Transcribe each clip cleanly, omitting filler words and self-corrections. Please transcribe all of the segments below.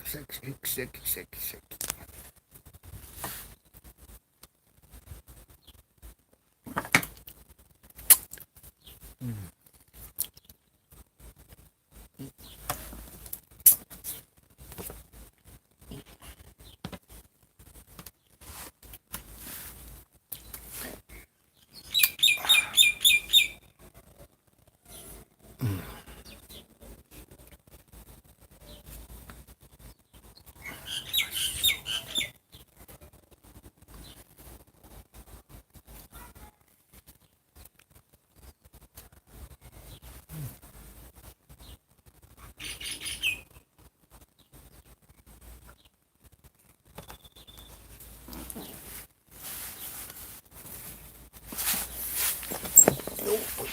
Seki, seki, seki, seki, seki.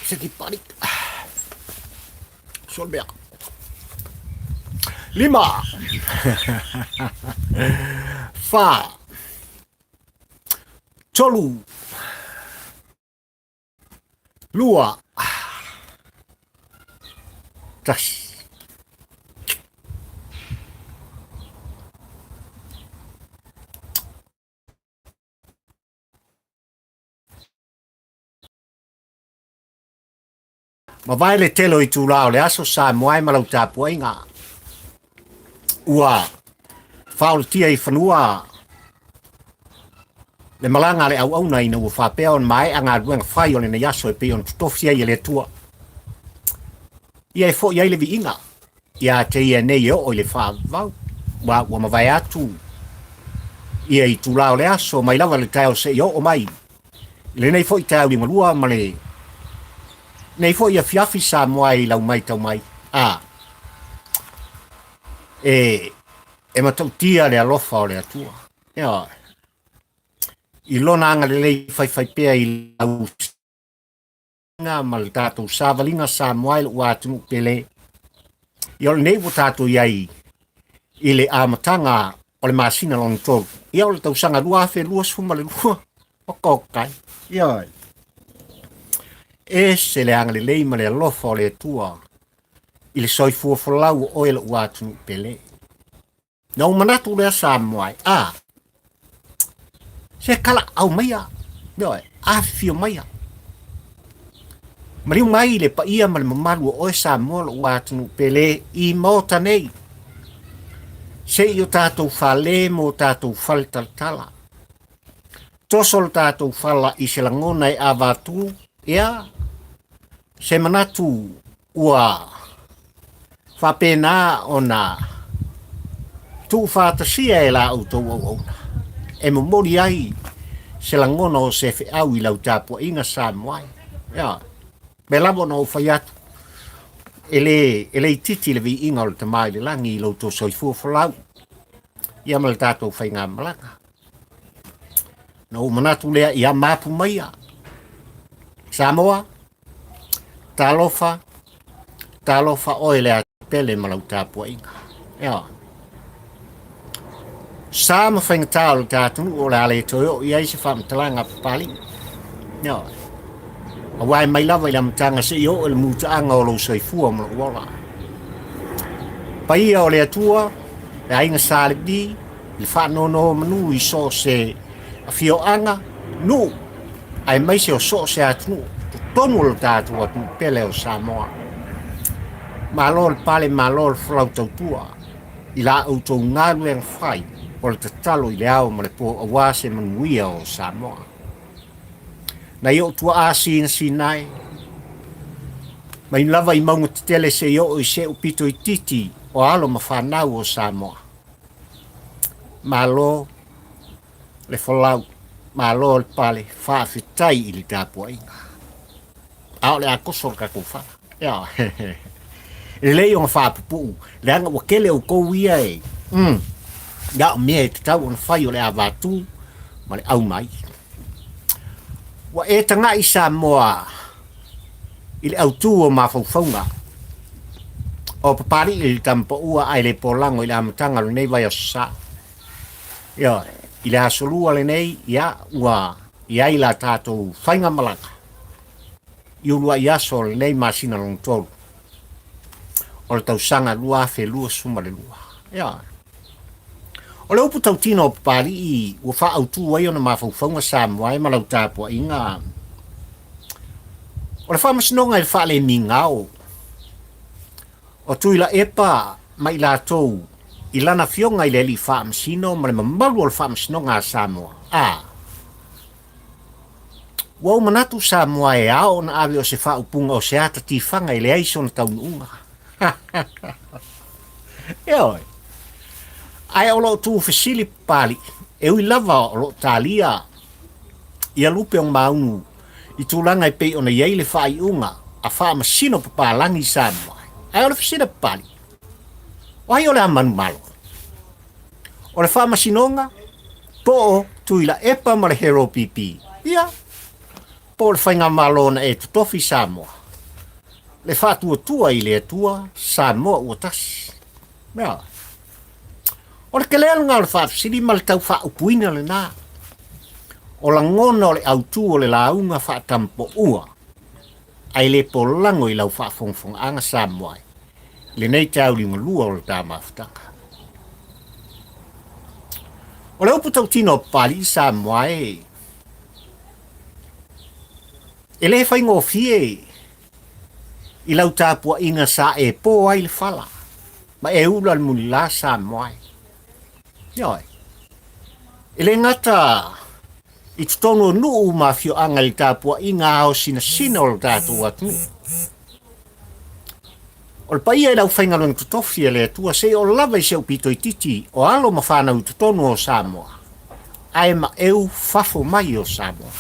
Seki pari. Solbea. Lima. Fa. Tolu. Lua. Tasi. Mavae le tele o itulā o le aso Samoa e ma lau tapuaiga ua faaolatia i fanua le malaga a le auauna ina ua faapea ona maea galuega fai o lenei aso e pei ona totofi ai e le Atua. Ia e foi ai le viiga ia te ia nei e oo i le faavavau, aua ua mavae atu ia itulā o le aso mai lava le taeao seia oo mai i lenei foi taeao liugalua ma le nei foi afiafi Samoa i lau matau mai a e e matautia le alofa o le Atua. Ioe. I lona agalelei faifaipea i lau ma le tatou savaliga Samoa i lou atunuu pele. Ia o lenei ua tatou i ai i le amataga o le masina lona tolu. Ia o le tausaga 2022. Oka oka. Ia. Ese le agalelei ma le alofa o le Atua i le soifua folau o oe lou atunuu pele. Na ou manatu lea Samoa e, a, se kalaau maia, ioe, afifio maia. Maliu mai le paia ma le mamalu o oe Samoa lou atunuu pele i Maota nei. Se i o tatou fale ma o tatou fale talatala. Toso lo tatou fala i se lagona e avatu, ia, se manatu Ua faapena ona tuufaatasia e la outou auauna e momoli ai se lagona o se feau i lau tapuaiga Samoa e. Ia, mea lava ona ou fai atu, e le, e le itiiti le viiga o le Tama i le lagi i lo outou soifua folau, ia ma le tatou faigamalaga. Na ou manatu lea ia mapu maia, Samoa, Talofa, talofa oe le pele ma lau tapuaiga. Ioe. Sa ma faigata o le ta atunuu o le a le toe oo i ai se faamatalaga a Papalii. Ioe. Aua e mai lava i le amataga seia oo i le mutaaga o lou soifua ma lou ola. Paia o le Atua, le aiga Sa Levi, le faanonomanu i so o se afioaga, nuu, aemaise o so o se atunuu totonu o lo tatou atunuu pele o Samoa. Malo le pale, malo le folau tautua i la outou galuega fai o le tatalo i le ao ma le po aua se manuia o Samoa. Nai ou tuaa sinasina e, mai lava i mauga tetele seia oo i se'u pito itiiti o alo ma fanau o Samoa. Malo le folau, malo le pale, faafetai i le tapuaiga. A o le a toso le tatou fala. Ia, e lelei ona faapupuu, leaga ua tele outou ia e, ia o mea e tatau ona fai o le avatu ma le aumai. Ua e tagai Samoa i le autu o mafaufauga o Papalii i le Tamapaua ae le polago i le amataga o lenei vaiaso sa. Ioe, i le aso lua lenei, ia, ua i ai la tatou faigamalaga i uluai aso o lenei masina lona tolu o le tausaga 2022. Ioe. O le upu tautino o Papali'i ua faaautu ai ona mafaufauga Samoa e ma lau tapuaiga, o le faamasinoga i le faalemigao o Tuilaepa ma i latou i lana afioga i le Alii Faamasino ma le mamalu o le Faamasinoga a Samoa, a Ua ou manatu Samoa e ao ona ave o se faaupuga o se ata tifaga e leai sona taunuuga. Ioe. Ae o lo o tuufesili Papalii, e ui lava o lo o talia ia lupe o maunu i tulaga e pei ona i ai le faaiuga a faamasino papalagi i Samoa. Ae o le fesili a Papalii, o ai o le a manumalo? O le faamasinoga po o Tuilaepa ma le Hero PP? Ia, po o le faigamalo na e totofi Samoa, le faatuatua i le Atua Samoa ua tasi. Mea, o le tele lena o le faafesili ma le tau faaupuina lena o lagona o le autu o le lauga faatampoua ae le polago i lau faafogafogaaga Samoa i lenei taeao liugalua o le ta mafutaga. O le upu tautino a Papalii Samoa e, e le faigofie i lau tapuaiga sa e po ai le fala ma e ula le mulila Samoa e. Ioe. E le gata i totonu o nuu ma afioaga i le tapuaiga ao sinasina o le tatou atunuu. O le paia i le aufaigaluega totofi a le Atua se i oo lava i si ou pito itiiti o alo ma fanau i totonu o Samoa, ae maeu fafo mai o Samoa.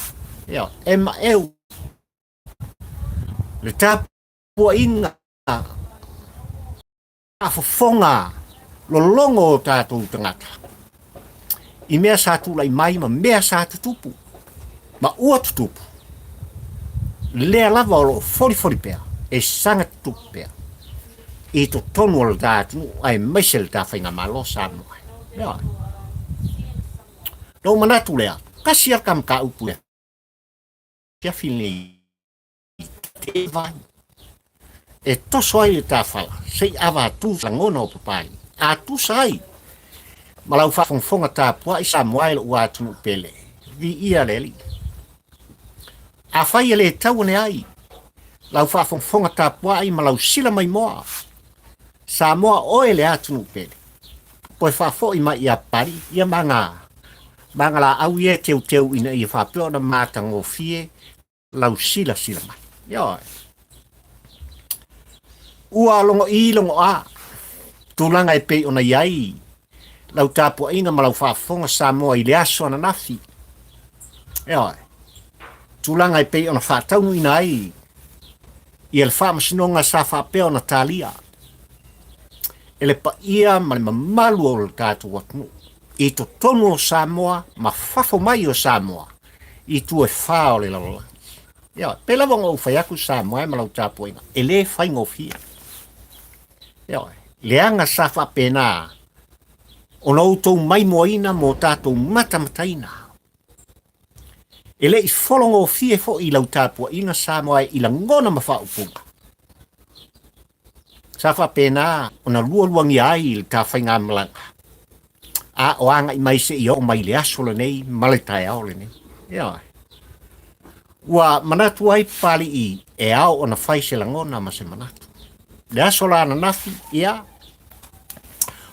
Ioe, e maeu le tapuaiga faafofoga lologo o tatou tagata i mea sa tulai mai ma mea sa tutupu ma ua tutupu, lea lava o lo o folifoli pea e saga tutupu pea i totonu o le ta atunuu aemaise le ta faigamalo Samoa. Ioe. Na ou manatu lea, tasi lava le ta mataupu i le afiafi lenei te vai. E toso ai le tafala, se i ava atu lagona o Papalii. A tusa ai ma lau faafogafoga tapuai Samoa e lou atunuu pele, viia le Alii. Afai e le tau ane ai lau faafogafoga tapuai ma lau sila maimoa, Samoa oe le atunuu pele, toe faafoi mai ia Papalii ia magalaau ia e teuteu ina ia faapea ona matagofie lau silasila mai. Ioe. Ua logoʻī logoʻā tulaga e pei ona i ai lau tapuaiga ma lau faafofoga Samoa i le aso ananafi. Ioe. Tulaga e pei ona faataunuuina ai ia le faamasinoga sa faapea ona talia e le paia ma le mamalu o le tatou atunuu i totonu o Samoa ma fafo mai o Samoa i itu e fa o le lalolagi. Ioe, pei lava ona ou fai atu Samoa e ma lau tapuaiga, e le faigofie. Ioe, leaga sa faapena ona outou maimoaina ma o tatou matamataina. E le i fologofie foi i lau tapuaiga Samoa e i lagona ma faaupuga. Sa faapena ona lualuagia ai le ta faigamalaga, a o agai mai seia oo mai i le aso lenei ma le taeao lenei. Ioe. Ua manatu ai Papalii e ao ona fai se lagona ma se manatu. Le aso la ananafi, ia,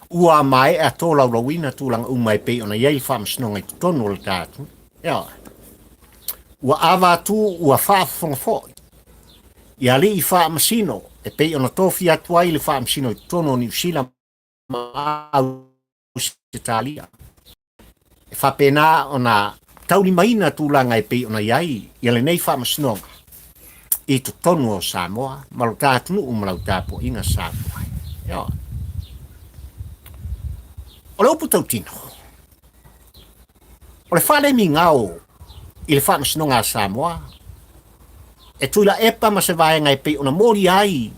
ua maea tolaulauina tulaga uma e pei ona i ai le faamasinoga i totonu o le ta atunuu. Ioe. Ua ava atu, ua faafofoga foi i alii faamasino e pei ona tofia atu ai le faamasino i totonu o Niu Sila ma Ausetalia. E faapena ona taulimaina tulaga e pei ona i ai ia lenei faamasinoga i totonu o Samoa ma lo ta atunuu ma lau tapuaiga Samoa. Ioe. O le upu tautino, O le faalemigao i le Faamasinoga a Samoa, e Tuilaepa ma se vaega e pei ona molia ai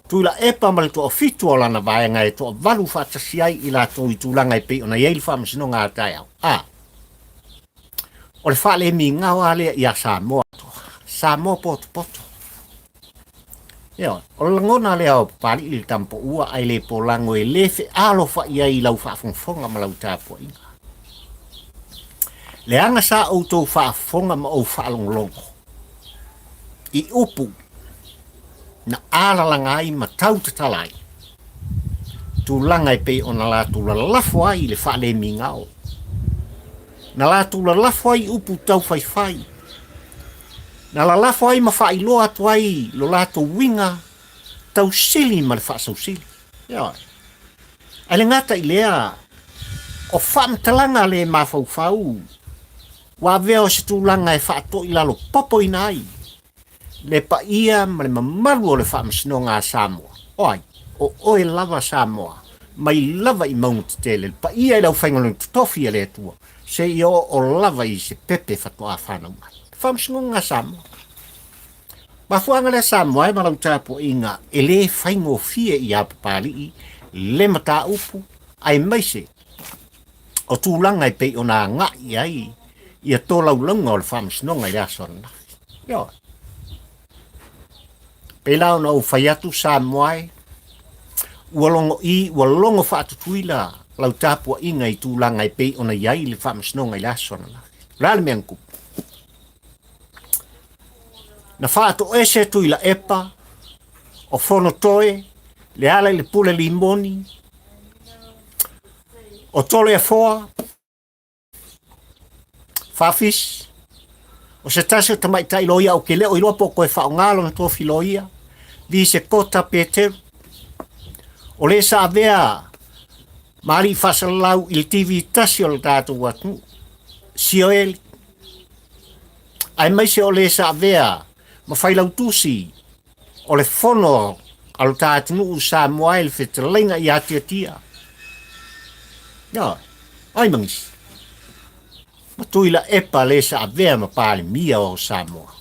Tuilaepa ma le toafitu o lana vaega e toavalu faatasi ai i latou i tulaga e pei ona i ai le Faamasinoga a taeao. A. O le faalemigao lava lea ia Samoa, Samoa potopoto. Ioe, o le lagona lea o Papali'i i le Tamapoua ae le polago e le fealofa i ai i lau faafogafoga ma lau tapuaiga. Leaga sa outou faafofoga ma ou faalogologo i upu na alalaga ai ma tau tatala ai tulaga e pei ona latou lalafo ai i le faalemigao, na latou lalafo ai i upu taufaifai, na lalafo ai ma faailoa atu ai lo latou uiga tausili ma le faasausili. Ioe. Ae le gata i lea, o faamatalaga le mafaufau ua avea o se tulaga e faatoilalo popoina ai le paia ma le mamalu o le Faamasinoga a Samoa. O ai? O oe lava Samoa, mai lava i mauga tetele, le paia i le aufaigaluega totofi a le Atua, seia oo lava i se pepe faatoa fanau mai. Le Faamasinoga a Samoa. Mafuaaga lea Samoa e ma lau tapuaiga e le faigofie ia Papalii le mataupu aemaise o tulaga e pei ona agai ai ia tolaulauga o le Faamasinoga i le aso ananafi. Ioe. Pei la ona ou fai atu Samoa e, ua logo i, ua logo faatutuila lau tapuaiga i tulaga e pei ona i ai le Faamasinoga i le aso ananafi. O le a le mea na tupu? Na faatoese Tuilaepa o Fonotoe, Lealailepule Limoni, o Toleafoa, Faafisi, o se tasi o tamaitai loia ou te le o iloa po o toe faaaoga lona tofi loia, Visekota Peteru, o le sa avea ma alii faasalalau i le TV tasi o le tatou atunuu, Sioeli, aemaise o le sa avea ma failautusi o le fono a lo ta atunuu Samoa i le fetalaiga ia Tiatia. Ioe, ai ma nisi. Ma Tuilaepa le sa avea ma Palemia o Samoa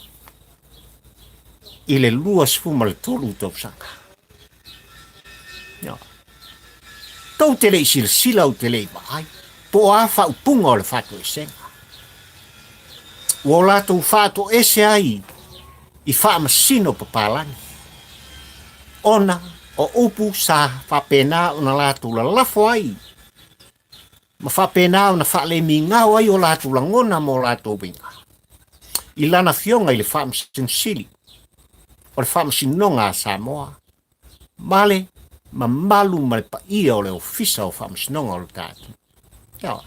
i le 23 tausaga. Ioe. Tou te le i silasila ou te le i vaai, po o a faaupuga o le faatoesega. Ua o latou faatoese ai i faamasino papalagi, ona o upu sa faapena ona latou lalafo ai ma faapena ona faalemigao ai o latou lagona ma o latou uiga i lana afioga i le Faamasino Sili o le Faamasinoga a Samoa ma le mamalu ma le paia o le Ofisa o Faamasinoga o le tatou. Ia,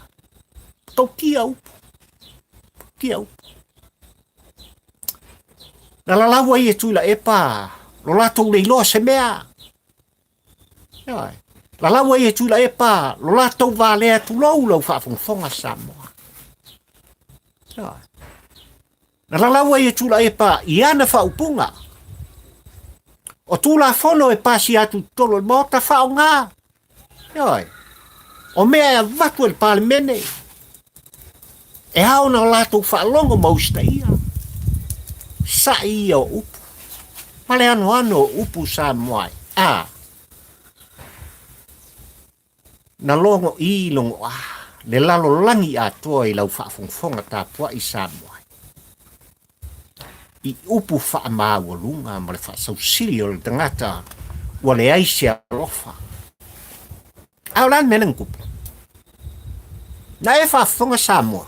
tautia upu, tautia upu. Na lalau ai e Tuilaepa lo latou le iloa se mea. Ia, lalau ai e Tuilaepa lo latou valea tulou lau faafogafoga Samoa. Ia, Na lalau ai e Tulaepa i ana faaupuga, o Tulafono e pasia atu i totonu o le Maota faaaoga, ioe, o mea e avatu e le Palemene, e ao ona latou faalogo ma usitaia, sa'i ia o upu, ma le anoano o upu Samoa e, a, Na logo i logo a le lalolagi atoa i lau faafogafoga tapuai Samoa i upu faamaualuga ma le faasausili o le tagata ua leai se alofa. A o le a le mea lea na tupu? Na e faafofoga Samoa,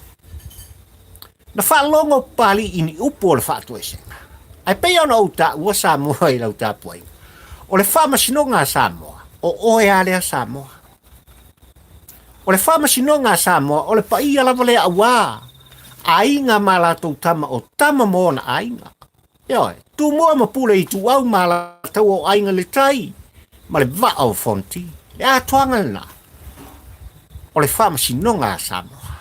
na faalogo Papalii i ni upu o le faatoesega. Ae pei ona ou taua Samoa i lau tapuaiga, o le faamasinoga a Samoa, o oe lava lea Samoa. O le faamasinoga a Samoa, o le paia lava lea auā aiga ma latou tama o tama ma ona aiga. Ioe, Tumua ma Pule Ituau ma Alataua o Aiga i le Tai ma le Vaa o Fonoti. Le atoaga lena o le faamasinoga a Samoa.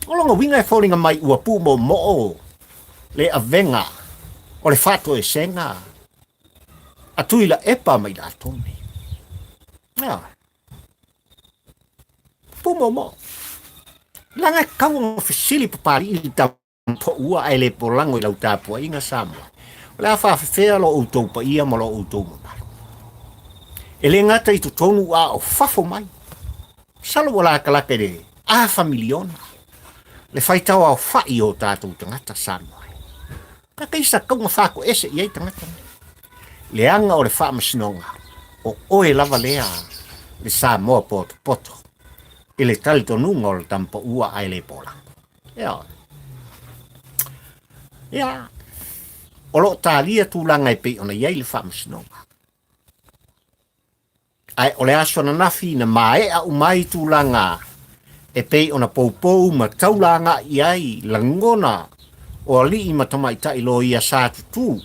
O lona uiga e foliga mai ua pumoomoo le avega o le faatoesega a Tuilaepa ma i latou nei. Ioe. Pumoomoo. Leaga e tatau ona fesili Papalii i le Tampoua ae le polago i lau tapuaiga Samoa. O le a faafefea lo outou paia ma lo outou mamalu? E le gata i totonu a o fafo mai. Masalo ua latalata i le afa miliona le faitau aofai o tatou tagata Samoa. Pea sa tauga fa'ato'ese i ai tagata nei. Leaga o le faamasinoga, o oe lava lea le Samoa potopoto i le talitonuga o le tamapaua ae le polago. Ioe. Ia, o lo o talia tulaga e pei ona i ai le faamasinoga. Ae o le aso ananafi na maea uma ai tulaga e pei ona poupou ma taula agai i ai lagona o alii ma tamaitai loia sa tutū.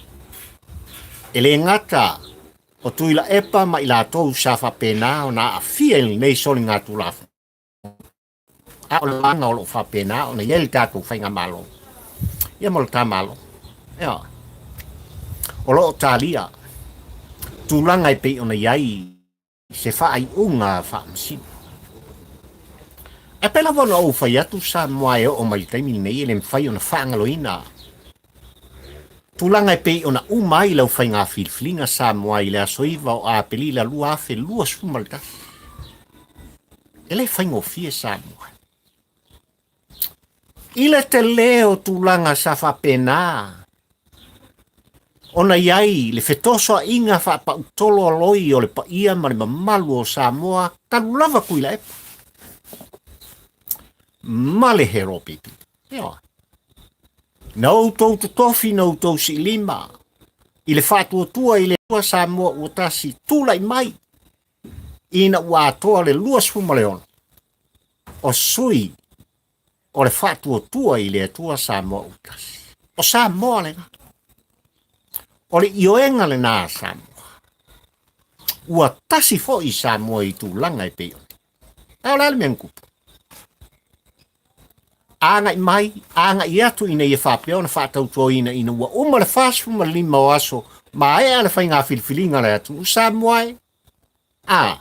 E le gata o Tuilaepa ma i latou sa faapena ona aafia i lenei soligatulafono, a o le vaega o lo o faapena ona i ai le tatou faigamalo ia ma lo ta Malo. Ioe. O lo o talia tulaga e pei ona i ai se faaiuga faamasino. Ae pei lava ona ou fai atu Samoa e oo mai i le taimi lenei e le mafai ona faagaloina tulaga e pei ona uma ai lau faiga filifiliga Samoa i le aso 9 o Aperila 2021. E le faigofie Samoa. I le tele o tulaga sa faapena ona i ai le fetosoaʻiga faapautolo a loi o le paia ma le mamalu o Samoa talu lava Tuilaepa ma le HLPP. Ioe. Na outou totofi na outou siilima i le faatuatua i le Atua Samoa ua tasi tulai mai ina ua atoa le 26 o sui o le faatuatua i le Atua Samoa ua tasi. O Samoa lena. O le ioega lena a Samoa. Ua tasi foi Samoa i tulaga e pei ona. A o le a le mea na tupu? Agai mai, agai atu ina ia faapea ona faatautoina ina ua uma le 45 o aso maea le faiga filifiliga a le atunuu Samoa e. A.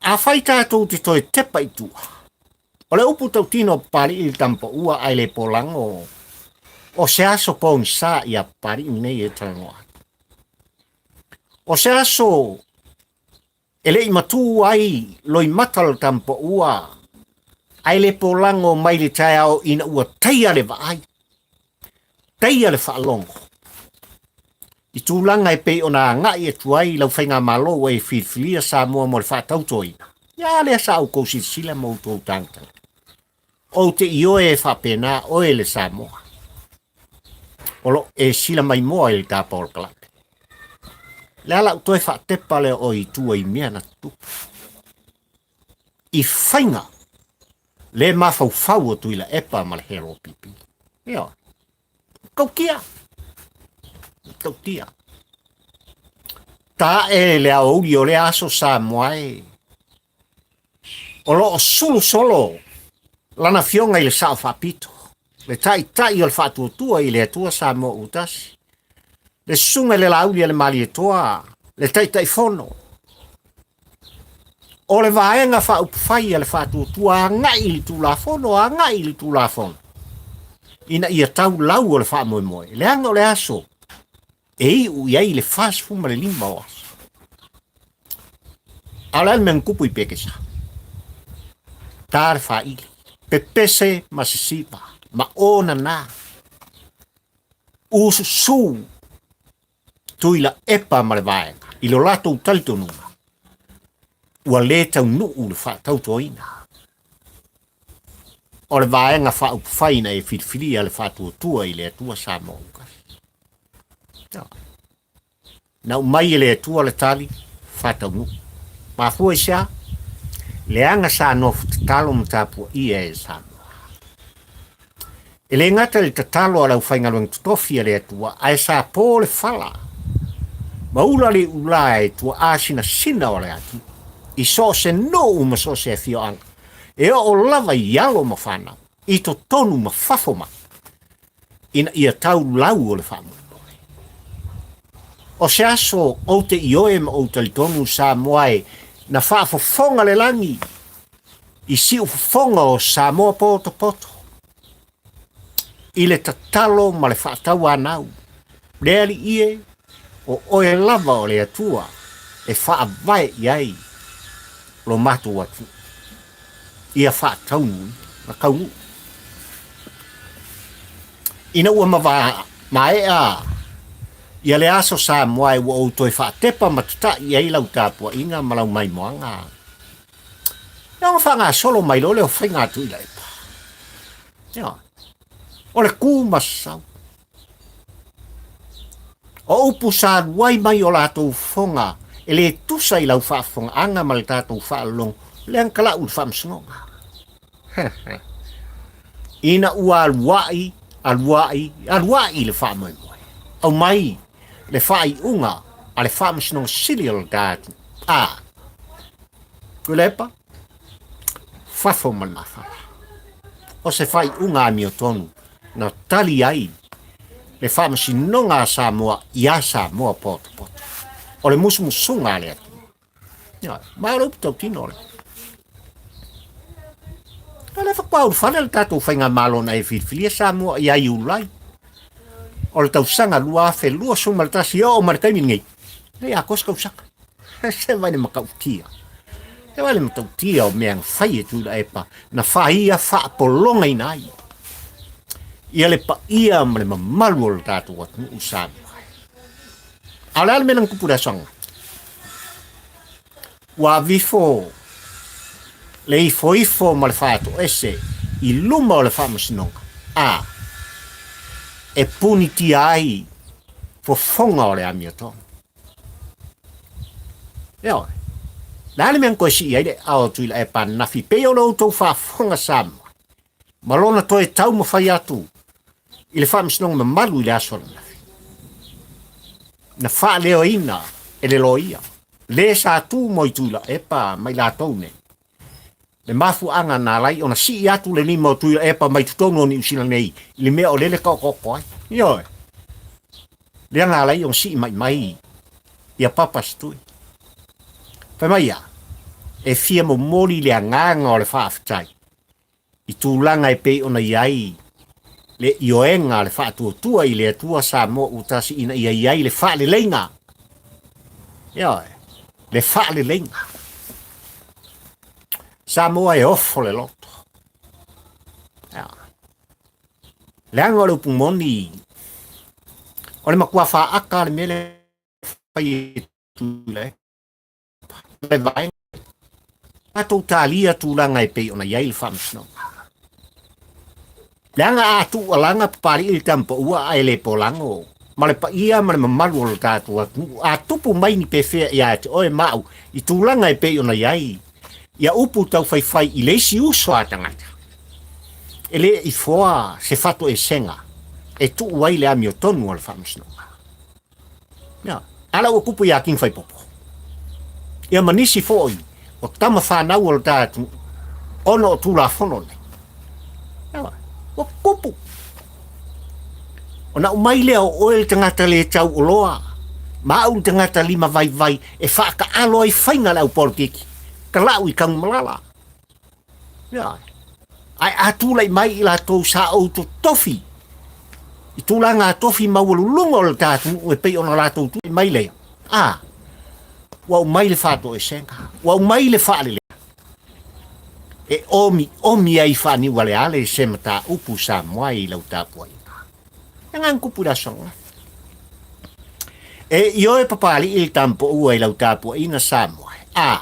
Afai tatou te toe tepa i tua, o le upu tautino a Papali'i i le tamapaua ae le polago o se aso pogisa ia Papali'i lenei e talanoa atu. O se aso e le i matū ai loimata o le tamapaua ae le polago mai le taeao ina ua taia le vaai, taia le faalogo i tulaga e pei ona agai atu ai lau faigamalo ua e filifilia Samoa mo le faatautoina. Ia lea sa outou silasila ma outou tagataga. Ou te ioe e faapena oe le Samoa. O lo e sila mai moa i le tapa o le kalape. Le a lau toe faatepa lea oe i tua i mea na tutupu. I faiga le mafaufau o Tuilaepa ma le HLPP. Ioe. Tautia. Tautia. Tae le aoauli o lea aso Samoa e. O lo o sulu solo lana afioga i le Sao Faapito, le Taitai o le Faatuatua i le Atua Samoa ua tasi, le Susuga i le Laauli a le Malietoa, le Taitaifono o le Vaega Faaupufai a le Faatuatua agai i le Tulafono, agai i le Tulafono ina ia tau lau o le faamoemoe, leaga o le aso e iu i ai le 45 o aso. A o le a le mea na tupu i Pekesa? Ta le faili, pepese ma sisiva, ma onana, ususu, Tuilaepa ma le vaega i lo latou talitonuga, ua le taunuu le faatautoina o le vaega faaupufai na e filifilia le faatuatua i le Atua Samoa ua tasi. Na aumai e le Atua le tali faataunuu. Mafua i se a? Leaga sa nofo tatalo ma tapuaia e Samoa. E le gata i le tatalo a le aufaigaluega totofi a le Atua, ae sa po le fala ma ula le iulā e tuaa sinasina o le atunuu i so o se nuu ma so o se afioaga, e oo lava i alo ma fanau, i totonu ma fafo mai, ina ia tau lau o le faamoemoe. O se aso ou te ioe ma ou talitonu Samoa e na faafofoga le lagi i siufofoga o Samoa potopoto i le tatalo ma le faatauanau, le Alii e, o oe lava o le Atua e faavae i ai lo matou atunuu, ia faataunuu na taunuu. Ina ua mava maea ia le aso Samoa e ua ou toe faatepa ma tata'i ai lau tapuaiga ma lau maimoaga. Ia ona faagasolo mai loa lea o faiga a Tuilaepa. Ioe. O le kū ma sau. O upu sa alu ai mai o latou fofoga e le tusa i lau faafofogaaga ma le tatou faalologo, lea na tala'u i le faamasinoga. Ina ua alua'i, alua'i, alua'i le faamoemoe, aumai le faaiuga a le Faamasinoga Sili o le tatou A. Tuilaepa, fafo ma le mafala. O se faaiuga amiotonu na tali ai le Faamasinoga a Samoa iā Samoa potopoto. O le musumusuga a le Atua. Ioe, ma o le upu tautino lea. O lea faatoa ulufale le tatou faigamalo na e filifilia Samoa ia Iulai o le tausaga 2021 e oo mai le taimi lenei, e le atoa se tausaga. Se vai le matautia. Se vai le matautia o mea na fai e Tuilaepa na faia faapologaina ai ia le paia ma le mamalu o le tatou atunuu Samoa. A o le a le mea na tupu i le aso ananafi? Ua avifo le ifoifo ma le faatoese i luma o le faamasinoga, a e punitia ai fofoga o le amiotonu. Ioe. Le a le mea na toe sii ai le aao o Tuilaepa ananafi, pei o lo outou faafofoga Samoa, ma lona toe taumafai atu i le faamasinoga mamalu i le aso ananafi, na faaleoina e le loia, le sa tu mo i Tuilaepa ma i latou nei, le mafuaaga na ala ai ona sii atu le lima o Tuilaepa mai totonu o Niu Sila nei i le mea o lele taotooto ai. Ioe. Lea na ala ai ona sii mai mai ia Papa Setui. Fai mai ia, e fia momoli le agaga o le faafetai i tulaga e pei ona i ai le ioega a le faatuatua i le Atua Samoa ua tasi ina ia i ai le faaleleiga. Ioe, le faaleleiga. Samoa e ofo le loto. Ioe. Leaga o le upu moni, o le matua faata le mea lea fai e Tuilaepa. Le vaega tatou talia tulaga e pei ona i ai le faamasinoga. Leaga a tuualaga Papalii le tamapaua ae le polago ma le paia ma le mamalu o le tatou atunuu, a tupu mai ni pefea ia te oe ma au i tulaga e pei ona i ai ia upu taufaifai i le isi uso a tagata, e le i foa se fatoesega e tuu ai le amiotonu a le faamasinoga. Ia, a la ua tupu iā King Faipopo. Ia ma nisi foi o tama fanau o le ta atunuu ona o Tulafono nei. Ia, ua tupu. Ona aumai lea o oe le tagata le tau oloa, ma au le tagata lima vaivai e faataalo ai faiga a le au polokiki, talau i Tanumalala. Ia, ae a tulai mai i latou sa ou totofi i tulaga tofi maualuluga o le ta atunuu e pei ona latou tulai mai lea, a, ua aumai le faatoesega, ua aumai le faalelega e omiomi ai faaniualeale se mataupu Samoa i lau tapuaiga. E agaga kupu i le aso ananafi. E ioe Papalii le tampoua i lau tapuaiga Samoa, a,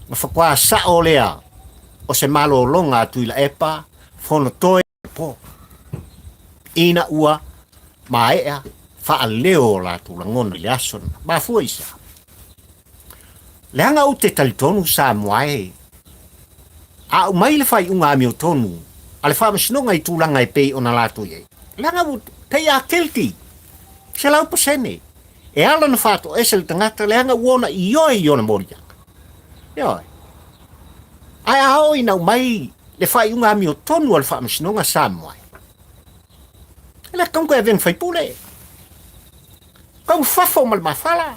na faatoa sao lea o se malologa a Tuilaepa Fonotoe po ina ua maea faaleo o latou lagona i le aso lena. Mafua i se a? Leaga ou te talitonu Samoa e, a aumai le faaiuga amiotonu a le Faamasinoga i tulaga e pei ona latou i ai, leaga ua they are guilty, 100%. E ala ona faatoese le tagata leaga ua ona ioe i ona moliaga. Ioe. Ae a oo ina aumai le faaiuga amiotonu a le Faamasinoga Samoa, e le tatau ona toe avea ma faipule. Tau fafo ma le mafala,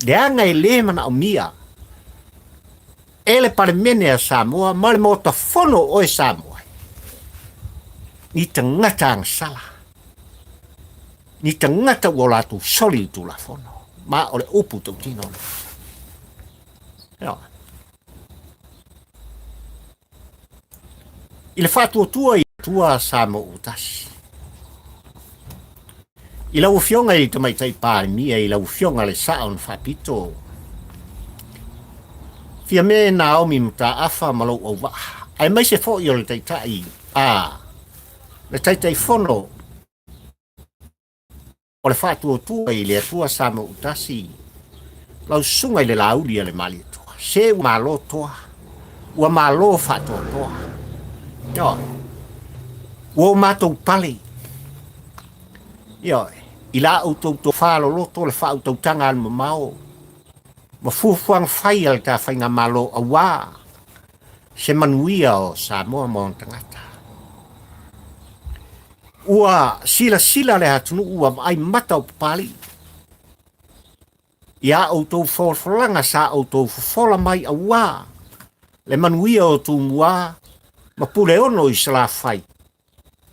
leaga e le manaomia e le Palemene a Samoa ma le Maota Fono o oe Samoa ni tagata agasala, ni tagata ua o latou soli i le Tulafono, ma o le upu tautino lea. I le faatuatua i Atua Samoa ua tasi. I lau Afioga i le Tamaitai Palemia, i lau Afioga le Sao na Faapito, Fiame Naomi Mataafa ma lou auvaa, aemaise foi o le Taitai a le Taitaifono o le Faatuatua i le Atua Samoa-utasi, lau susuga i le Laauli a le Malietoa, se ua malo toa, ua malo faatoatoa. Ioe, ua o matou pale, ioe, i la outou tofa loloto le faautautaga alumamao ma fuafuaga fai a le ta faigamalo aua se manuia o Samoa ma ona tagata. Ua silasila le atunuu ua vaai mata o Papalii i a outou folafolaga sa outou fofola mai aua le manuia o Tumua ma Puleono i Salafai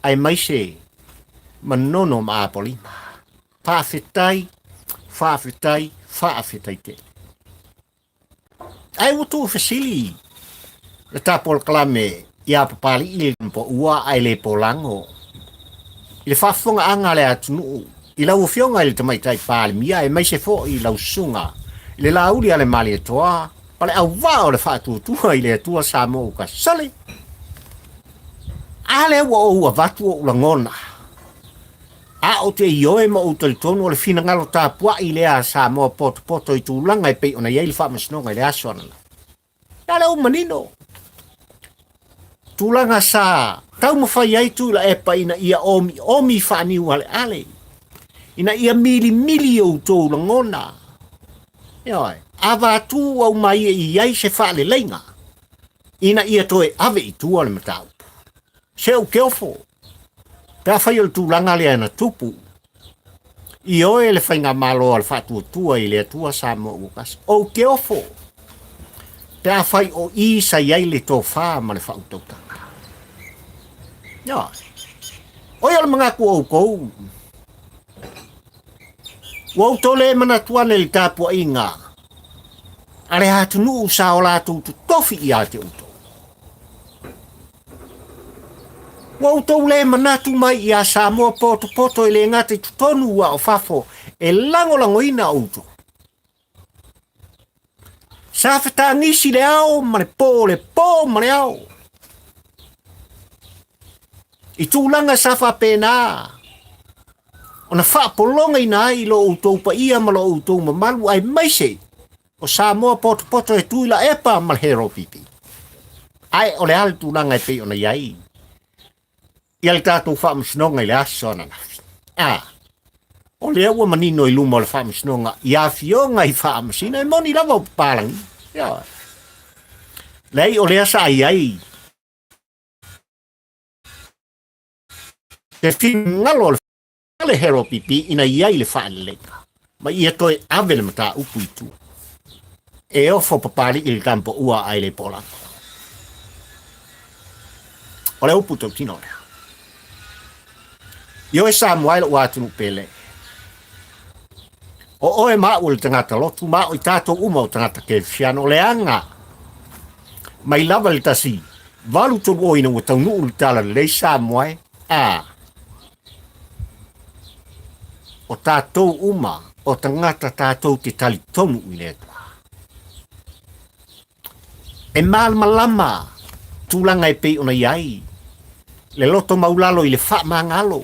aemaise Manono ma Apolima. Faafetai, faafetai, faafetai tele. Ae ua tuufesili le ta polokalame ia Papalii le Poua ae le Polago i le faafofogaaga a le atunuu i lau Afioga i le Tamaitai Palemia aemaise foi lau Susuga i le Laauli a le Malietoa ma le auvaa o le Faatuatua i le Atua Samoa ua sole. A lea ua ou avatu ou lagona A ou te ioe ma ou talitonu o le finagalo tapuai lea a Samoa potopoto i tulaga e pei ona i ai le Faamasinoga i le aso ananafi. A lea ua manino tulaga sa taumafai ai Tuilaepa ina ia omiomi faaniualeale, ina ia milimili outou lagona. Ioe, avatu aumai e i ai se faaleleiga ina ia toe ave i tua le mataupu. Se ou te ofo, Pe afai o le tulaga lea na tupu, ioe le faigamalo a le Faatuatua i le Atua Samoa ua tasi. Ou te ofo, pe afai o i sa i ai le tofa ma le faautautaga. Ioe. O ia o le manatu o outou, ua outou le manatu ane i le tapuaiga a le atunuu sa o latou totofi ia te outou. Ua outou le manatu mai ia Samoa potopoto e le gata i totonu a o fafo e lagolagoina outou. Sa fetagisi le ao ma le po, le po ma le ao. I tulaga sa faapena ona faapologaina ai lo outou paia ma lo outou mamalu aemaise O Samoa potopoto e Tuilaepa ma le Hero PP. Ae o le a le tulaga e pei ona i ai ia le tatou faamasinoga i le aso ananafi? A, o lea ua manino i luma o le faamasinoga i afioga i faamasino, e moni lava o papalagi. Ioe. Leai, o lea sa i ai te finagalo o le le Hero PP ina i ai le faaleleiga ma ia toe ave le mataupu i tua. E ofo papalii le tampoua ae le polago. O le upu tautino lea. Ioe Samoa e lou atunuu pele. O oe ma au o le tagata lotu, ma o i tatou uma o tagata kerisiano, o le aga mai lava le 1830 ina ua taunuu le Talalelei Samoa e, a, O tatou uma o tagata tatou te talitonu i le Atua. E malamalama tulaga e pei ona i ai le loto maulalo i le faamagalo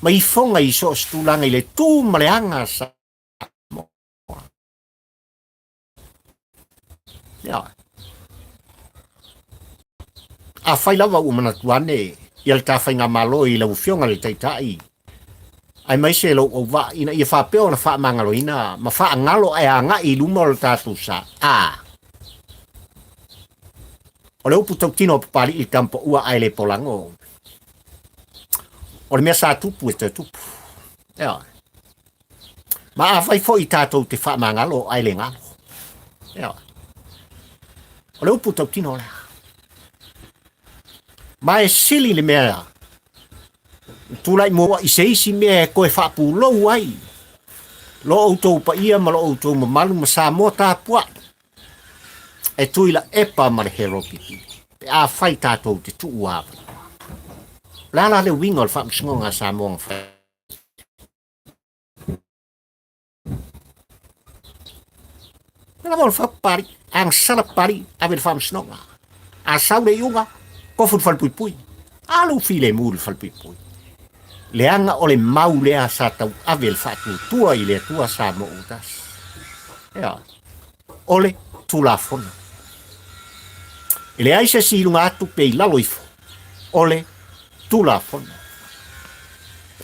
ma ifoga i so o se tulaga i le tu ma le aga sa Ia. Afai lava ua manatu ane ia le ta faigamalo i lau Afioga i le Taitai, aemaise lou auvaa ina ia faapea ona faamagaloina ma faagalo ae agai i luma o le tatou sa. A. O le upu tautino a Papalii i le tamapaua ae le polago. O le mea sa tupu e toe tupu. Ioe. Ma afai foi tatou te faamagalo ae le galo. Ioe. O le upu tautino lea. Ma e sili le mea tulai mua i se isi mea e toe faapulou ai lo outou paia ma lo outou mamalu ma Samoa tapuai e Tuilaepa ma le Hero PP pe afai tatou te tuu avanoa. O le a la le uiga o le faamasinoga a Samoa na fai? O lava o le faapapaali'i, agasala Papalii, ave i le faamasinoga. A sau le iuga, tofu i le falepuipui. A lou filemu i le falepuipui. Leaga o le mau lea sa tauave e le faatuatua i le Atua Samoa ua tasi. Ioe. O le Tulafono. E leai se isi i luga atu pe i lalo ifo o le Tulafono.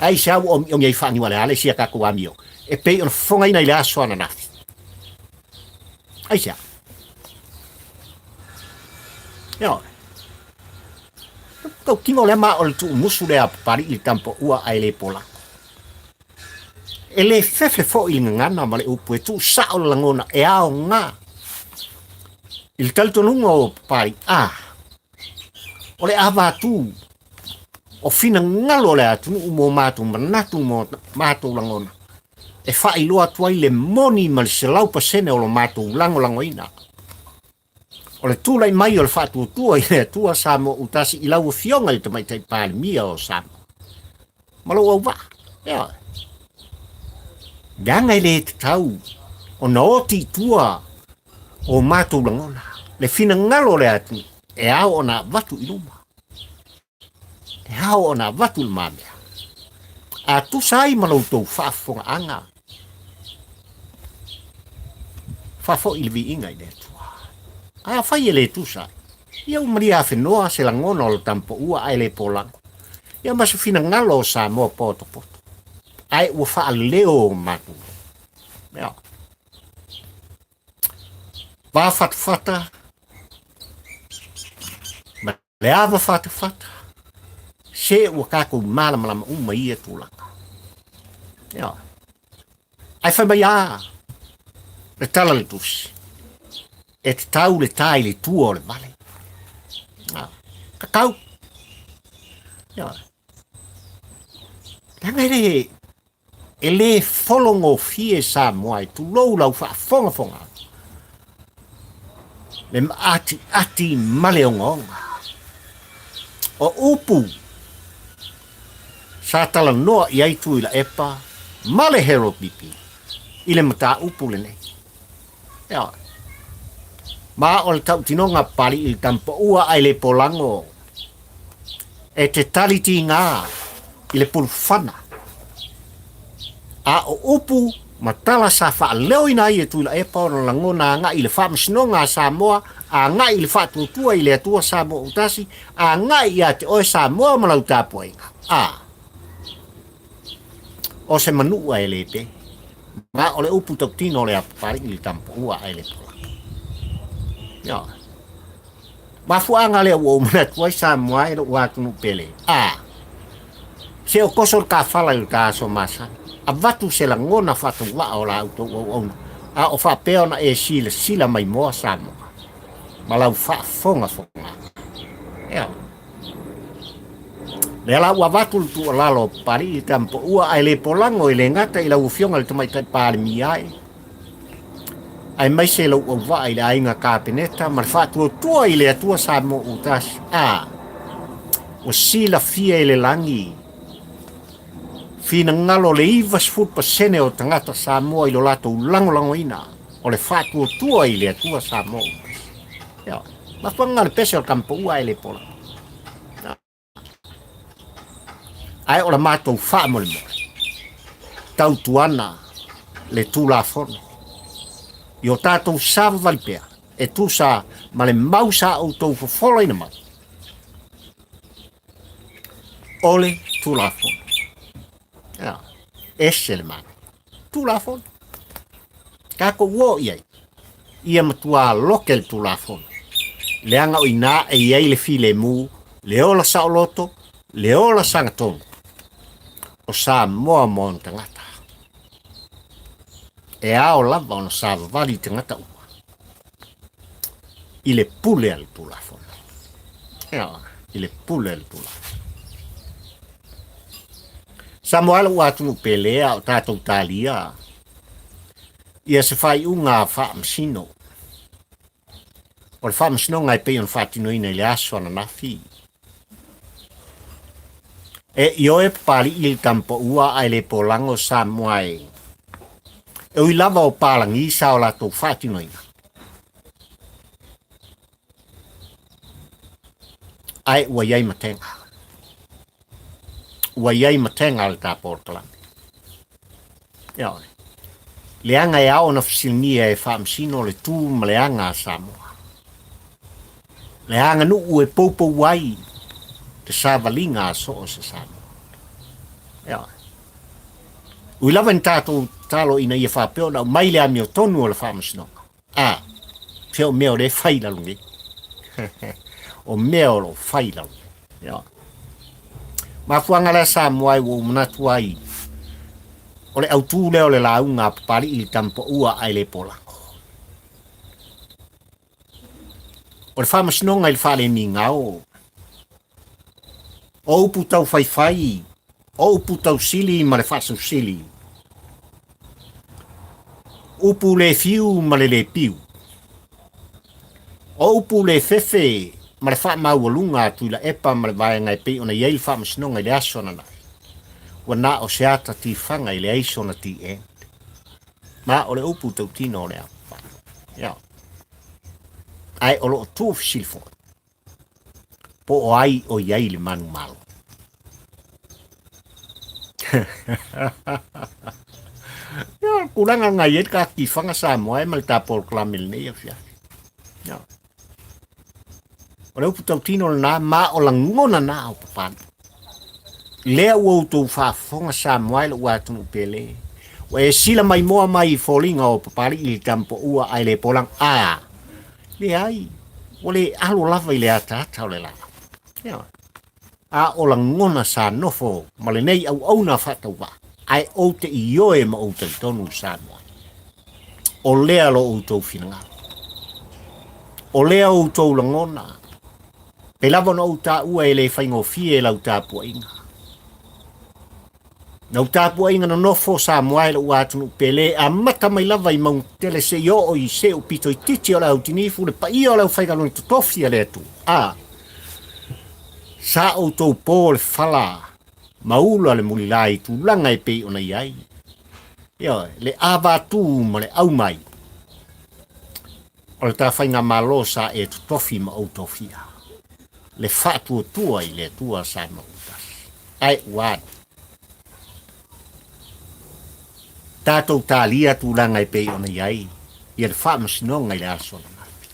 Aisea ua omiomi ai faaniu a le a le isi a tatou amio e pei ona fofogaina i le aso ananafi? Aisea? Ioe. Tautino lea ma o le tuumusu lea a Papalii i le tampoua ae le polako. E le fefe foi le gagana ma le upu e tuusao le lagona e aoga i le talitonuga o Papalii, a o le avatu o finagalo o le atunuu mo matou manatu mo matou lagona e faailoa atu ai le moni ma le 100% o lo matou lagolagoina. O le tulai mai o le faatuatua i le Atua Samoa Utasi i lau Afioga i le Tamaitai Palemia o Samoa ma lou auvaa. Ioe. Leaga e le tatau ona oti i tua o matou lagona, le finagalo o le atunuu e ao ona avatu i luma. E ao ona avatu i lumamea. A tusa ai ma lo outou faafofogaaga, faafoi le viiga i le Atua. Ae afai e le tusa ai, ia ua malia afenoa se lagona o le tampoua ae le polago, ia ma se finagalo o Samoa potopoto, ae ua faaleo matou. Ia. Va fatafata ma le ava fatafata, se ua tatou malamalama uma i ia tulaga. Ia. Ae fai mai a le tala le tusi, e tatau le ta i le tua o le vale. A, tatau. Ia. Leaga e le, e le fologofie Samoa e tulou lau faafogafoga le maatiati ma le ogaoga. O upu sa talanoa i ai Tuilaepa ma le Harold Pipi i le mataupu lenei. Ioe. Ma o le tautinoga Papalii i le Tampaua ae le polago e te tali tigā i le pulufana, a o upu ma tala sa faaleoina ai e Tuilaepa ona lagona agai i le Faamasinoga a Samoa, agai i le faatuatua i le Atua Samoa Autasi, agai ia te oe Samoa ma lau tapuaiga. A o se manua e le pe, ma o le upu tautino o le Apapalii i le Tampaua ae le Polaka. Ioe. Mafuaaga lea ua ou manatu ai Samoa e lou atunuu pele. A, se o koso le tafala i le ta aso masani, avatu se lagona faatauvaa o la outou auauna, a o faapea ona e silasila mai moa Samoa ma lau faafogafoga. Ea. Lea la ua avatu le tuualalo o Papalii i Tampaua ae le polago e le gata i lau Afioga i le Tamaitai Palemia e aemaise lou auvaa i le aiga Kapeneta ma le faatuatua i le Atua Samoa ua tasi, a ua silafia e le lagi finagalo le 90% o tagata Samoa i lo latou lagolagoina o le faatuatua i le Atua Samoa ua tasi. Ioe. Mafuaaga le pese o le Tamapaua e le pola. Ae o le matou faamolemole, tautuana le Tulafono i o tatou savavali pea e tusa ma le mau sa outou fofolaina mai o le Tulafono. Ia, ese le manaia. Tulafono. Tatou o i ai, ia matua lote le Tulafono, leaga o i ina e i ai le filemu, le ola saoloto, le ola sagatonu o Samoa ma ona tagata. E ao lava ona savavali tagata uma i le pule a le Tulafono. Ioe, i le pule a le Tulafono. Samoa e lou atunuu pele a o tatou talia ia se faaiuga faamasino. O le faamasinoga e pei ona faatinoina i le aso ananafi. E ioe Papali'i i le tamapaua ae le polago Samoa e. E ui lava o palagi sa o latou faatinoina, ae ua i ai matega. Ua i ai matega a le ta polokalame. Ioe. Leaga e ao ona fesiligia e faamasino le tu ma le aga a Samoa. Le aganuu e poupou ai le savaliga a soo se Samoa. Ioe. Ui lava ina tatou tatalo ina ia faapea ona aumai le amiotonu o le faamasinoga, a, se o mea o lea e fai i lalo nei. O mea o lo o fai i lalo nei. Ioe. Mafuaaga lea Samoa e ua ou manatu ai, o le autu lea o le lauga a Papali'i i le tamapaua ae le polago. O le faamasinoga i le faalemigao, o upu tau faifai, o upu tau sili ma le faasausili, upu le fiu ma le le piu, o upu le fefe ma le faamaualuga a Tuilaepa ma le vaega e pei ona i ai le faamasinoga i le aso ananafi, ua na o se ata tifaga e leai sona TN. Ma o le upu tautino o le apa. Ia. Ae o lo o tuufesili foi, po o ai o i ai le manumalo. Ia, tulaga na i ai le ta tifaga Samoa e ma le ta polokalame i lenei afiafi. Ia. O le upu tautino lena, ma o lagona na o Papalii. Lea ua outou faafofoga Samoa e lou atunuu pele. Ua e sila maimoa mai i foliga o Papalii i le tamapaua ae le polaga. A, leai, ua le alo lava i le ataata o le laau. Ioe. A o lagona sa nofo ma lenei auauna faatauvaa, ae ou te ioe ma ou talitonu Samoa. O lea lo outou finagalo. O lea outou lagona. Pei lava ona ou taua e le faigofie lau tapuaiga. Lau tapuaiga nonofo Samoa e lou atunuu pele, amata mai lava i Maugatele seia oo i seu pito itiiti o le Autinifu, le paia o le aufaigaluega totofi a le Atua. A, sa outou po le fala ma ula le mulila i tulaga e pei ona i ai. Ioe, le avatu ma le aumai o le ta faigamalo sa e totofi ma ou tofia, le faatuatua i le Atua sa mautasi. Ae ua alu. Tatou talia tulaga e pei ona i ai ia le faamasinoga i le aso ananafi.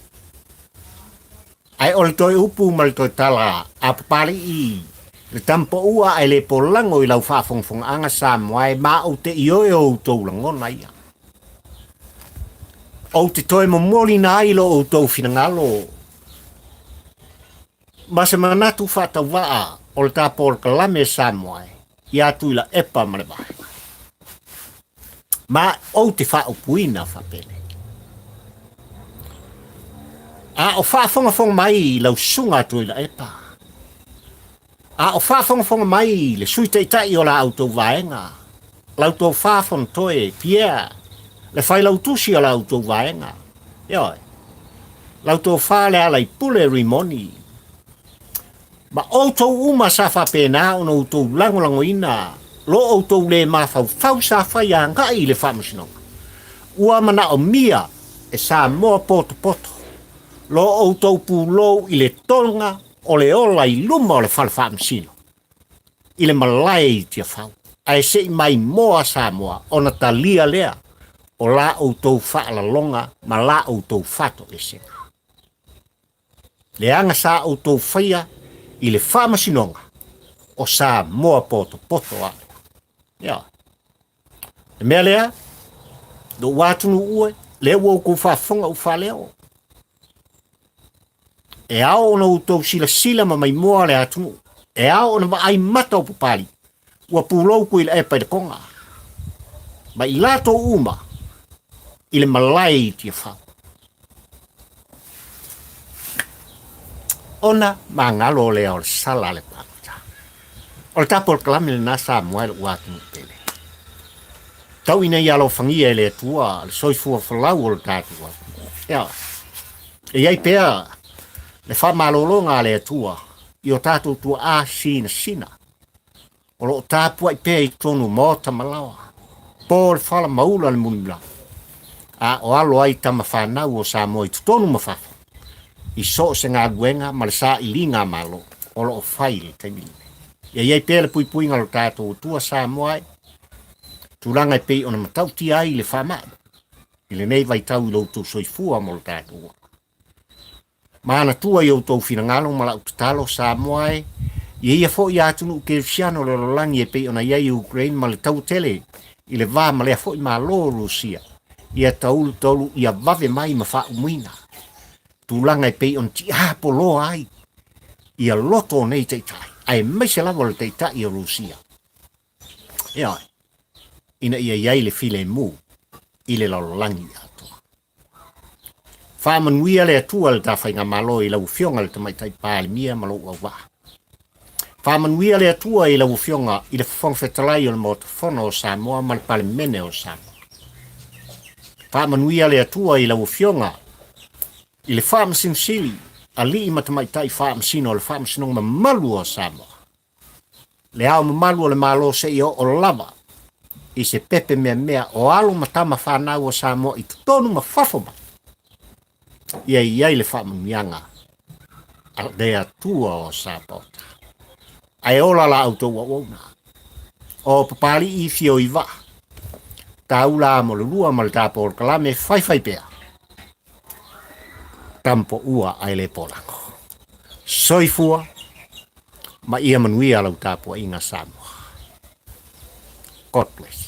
Ae o le toe upu ma le toe tala a Papali'i le tamapaua ae le polago i lau faafogafogaaga Samoa e ma ou te ioe o outou lagona ia. Ou te toe momoliina ai lo outou finagalo ma se manatu faatauvaa o le ta polokalame Samoa e ia Tuilaepa ma le Vaega. Ma ou te faaupuina faapenei. A o faafogafoga mai lau susuga Tuilaepa, a o faafogafoga mai le Sui Taitai o la outou vaega, la outou Fonotoe Pierre, le Failautusi o la outou vaega, ioe, la outou Lealaipule Rimoni, Ma outou uma sa faapena ona outou lagolagoina lo outou le mafaufau sa fai agai i le Faamasinoga, ua manaomia e Samoa potopoto lo outou pulou i le toga o le ola i luma o le Fale Faamasino i le malae i Tiafau, ae se i maimoa Samoa ona talia lea o la outou faalaloga ma la outou fatoesega. Leaga sa outou faia i le faamasinoga o Samoa potopoto a. Ia. Le mea lea, lou atunuu e, lea ua outou faafofoga ou faaleo. E ao ona outou silasila ma maimoa le atunuu. E ao ona vaai mata o Papalii ua pulou Tuilaepa i le toga, ma i latou uma i le malae i Tiafau. Ona magalo lea o le sala a le palota. O le ta polokalame lena Samoa e lou atunuu pele. Tau ina ia alofagia e le Atua le soifua folau o le tatou atunuu. Ia, e i ai pea le faamalologa a le Atua i o tatou tuaa sinasina. O lo o tapuai pea i totonu o maota ma laoa, po le fala ma ula le mulimulava, a o alo ai tama fanau o Samoa i totonu ma fafo i so o se galuega ma le sailiga a Malo o lo o fai i le taimi lenei. Ia i ai pea le puipuiga o lo tatou Atua Samoa e, tulaga e pei ona matautia ai le faamai i lenei vaitau i lo outou soifua ma lo tatou ola. Manatua i outou finagalo ma lau tatalo Samoa e, ia ia foi atunuu kerisiano o le lalolagi e pei ona i ai Ukraine ma le taua tele i le va ma lea foi Malo o Rusia, ia taulu taulu ia vave mai ma faaumuina tulaga e pei ona tiapoloa ai ia loto o nei taitai, aemaise lava o le taitai o Rusia. Ioe, ina ia i ai le filemu i le lalolagi atoa. Faamanuia le Atua i le ta faigamalo i lau Afioga i le Tamaitai Palemia ma lou auvaa. Faamanuia le Atua i lau Afioga i le Fofoga Fetalai o le Maota Fono o Samoa ma le Palemene o Samoa. Faamanuia le Atua i lau Afioga i le Faamasino Sili, alii ma tamaitai faamasino o le Faamasinoga Mamalu o Samoa. Le Ao Mamalu o le Malo seia oo lava i se pepe meamea o alo ma tama fanau o Samoa i totonu ma fafo mai, ia i ai le faamanuiaga a le Atua o Sapaota. Ae ola la outou auauna. O Papali'i fio i vaa, taula mo le lua ma le tapolokalame faifai pea. Tampoua ae le polago. Soifua ma ia manuia lau tapuaiga Samoa. God bless.